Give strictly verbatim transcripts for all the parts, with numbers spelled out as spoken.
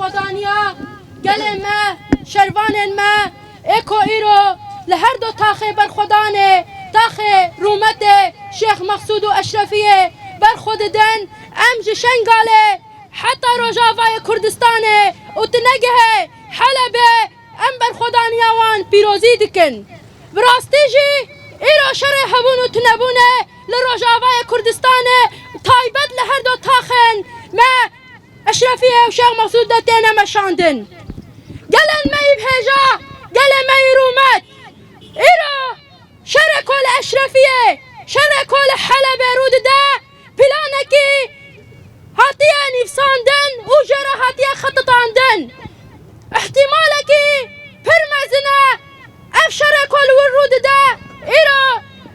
Xwedaniya gelê me, şervanên me, ê ku îro li her du taxê berxwedanê, taxê rûmetê Şêx Mexsûd û Eşrefiyê berxwe didin, em ji Şengalê heta Rojavayê Kurdistanê û tu negihê Helebê, em berxwedaniya wan pîrozî dikin. Bi rastî jî îro şerê hebûn û tunebûnê li Rojavayê Kurdistanê, taybet li her du taxên me Eşrefiyê û Şêx Mexsûd de têne meşandin. Gelên me yî bi hêja, gelê me yî rûmet. Îro şerê ku li Eşrefiyê, şerê ku li Helebê rû dide, planekî hatiye nivîsandin û jê re hatiye xetitandin. Îhtîmalekî pir mezin e ev şerê ku li wir rû dide, îro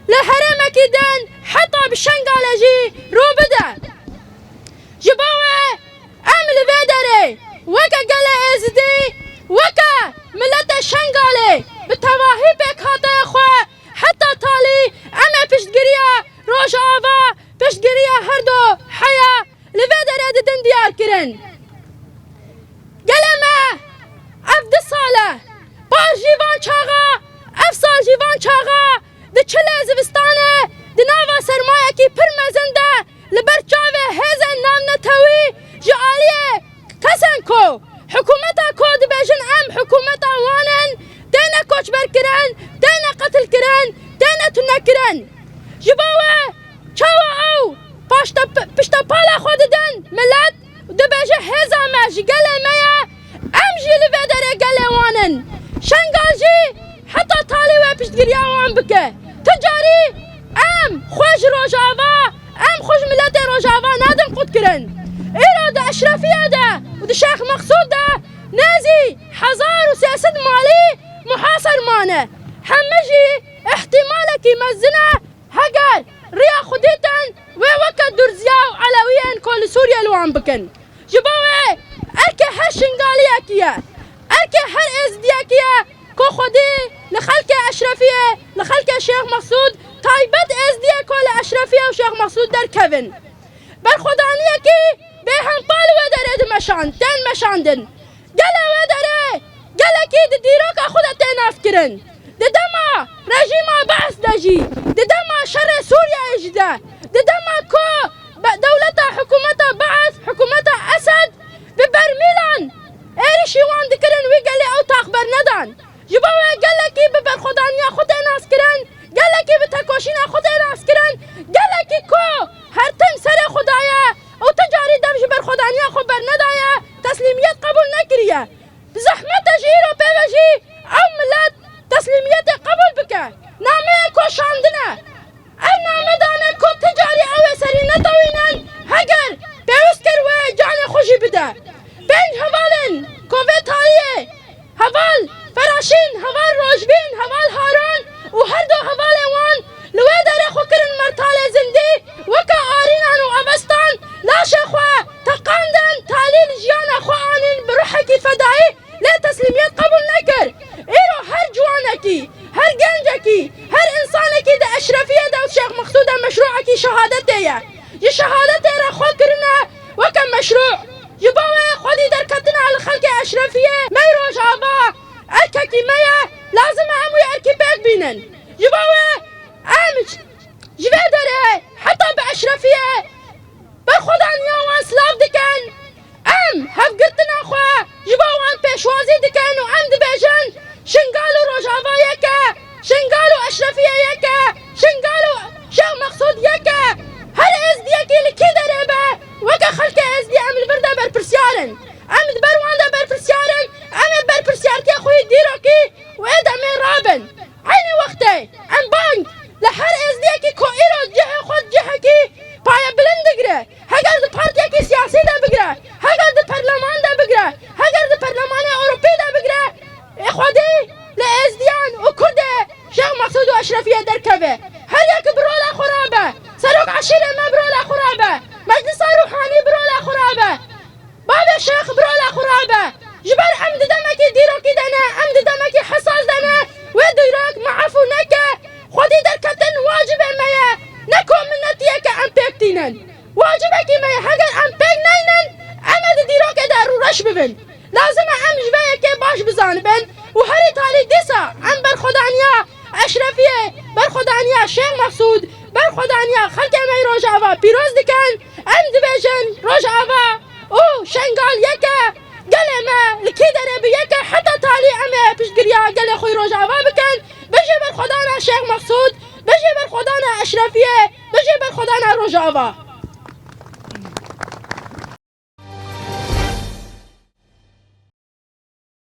li herêmekî din heta bi Şengalê jî rû bide. Ji bo wê em li vê derê weke gelê Êzidî, weke miletê Şengalê bi tevahî pêkhateyê xwe heta talî em ê piştgiriya Rojava, piştgiriya her du heya li vê derê didin diyar kirin. Gelê me ev du sal e, paş jî van çaxa, ev sal jî van çaxa, di çilê zivistanê, di nava sermayekî pir mezin de, li ber çavê hêzên navnetewî ji aliyê kesên ku hikûmeta ku dibêjin em hikûmeta wan in, têne koçberkirin, têne qetilkirin, têne tunekirin. Ji bo wê çawa ew paşte-, piştepala xwe didin milet û dibêje hêza me ji gelê me ye, em jî li vê derê gelê wan in. Şengal jî heta talî wê piştgiriya wan bike. Ti carî em xwe ji Rojava, em xwe ji miletê Rojava nadin qutkirin. Îro di Eşrefiyê de û di Şêx Mexsûd de nêzî hezar û sê sed malî muhaser mane. Heme jî îhtîmalekî mezin e, heger riya xwe dîtin wê weke Durziya û Elewiyên ku li Sûriyê li wan bikin. Ji bo wê erkê her Şingaliyekî ye, erkê her Êzidiyekî ye ku xwedî li xelkê Eşrefiyê, li xelkê Şêx Mexsûd, taybet Êzidiyê ku li Eşrefiyê û Şêx Mexsûd derkevin. Berxwedaniyekî bêhempa li wê derê dimeşand-, tên meşandin. Gelê wê derê gelekî di dîroka xwe de tê naskirin. Di dema rejîma Beis de jî, di dema şerê Sûriyeyê jî de, di dema ku be-, dewleta, hikûmeta Beis, hikûmeta Esed bi bermîlan êrişî wan dikirin, wî gelê ew tax bernedan. Ji bo wê gelekî bi berxwedaniya xwe tê naskirin, gelekî bi tekoşîna xwe tê naskirin, gelekî ku her tim serê xwe daye û ti carî dev ji berxwedaniya xwe bernedaye, teslîmiyet qebûl nekiriye. Bi zehmet e ji îro pê ve jî ew milet teslîmiyetê qebûl bike. Nameyê ku şandine. Ev namedane ku ti carî ew ê serî netewînin, heger pêwîst kir wê canê xwe jî bide. Pênc hevalên ku vê tariyê, heval Feraşîn, heval Rojbîn, heval Harûn û her du hevalên wan li wê derê xwe kirin mertalê zindî, weke arînan û avestan laşê xwe teqandin, talî li jiyana xwe anîn bi ruhekî fedayî. Lê teslîmiyet qebûl nekir. Îro her ciwanekî, her gencekî, her însanekî di Eşrefiyê de û Şêx Mexsûd de meşrûekî şehadetê ye. Ji şehadetê re xwe kirine weke meşrû. Ji bo wê xwedî derketina li xelkê Eşrefiyê me Rojava erkekî me ye, lazim e em wî erkî pêk bînin. Ji bo wê em ji vê derê heta bi Eşrefiyê berxwedaniya wan silav dikin. Em hevgirtina xwe ji bo wan pêşwazî dikin û em dibêjin, Şingal û Rojava yek e, Şingal û Eşrefiye yek e, Şingal û Şêx Mexsûd yek e. Her êzdiyekî li kî derê be, weke xelkê êzdî em li vir de berpirsyar in. Em li ber wan de berpirsyar in, em ê berpirsyartiya xwe yê dîrokî û ê demê rabin. Eynî wextê em bang li her êzdiyekî ku îro cihê xwe cihekî payebilind digire, heger di partiyekî siyasî de bigire, heger di perleman de bigire, heger di Perlemanê Ewropî de bigire, ê xwedî li êzdiyan û kurdê Şêx Mexsûd û Eşrefiyê derkeve. Her yek bi rola xwe rabe. Serok eşîrê me bi rola xwe rabe. Meclisa Ruhanî bi rola xwe rabe. Bavê Şêx bi rola xwe rabe. Ji ber em di demekî dîrokî de ne, em di demekî hesas de ne, wê dîrok me efû neke. Xwedî derketin wacibê me ye. Ne ku minnetiyeke em pêk tînin. Wacibekî me ye. Heger em pêk neynin, em ê di dîrokê de rûreş bibin. Lazim e em ji vê yekê baş bizanibin û herî talî dîsa em berxwedaniya Eşrefiyê, berxwedaniya Şêx Mexsûd, berxwedaniya xelkê me yê Rojava pîroz dikin. Em dibêjin Rojava û Şengal yek e. Gelê me li kî derê bi yek e, heta talî em ê piştgiriya gelê xwe yê Rojava bikin. Bijî berxwedana Şêx Mexsûd, bijî berxwedana Eşrefiyê, bijî berxwedana Rojava.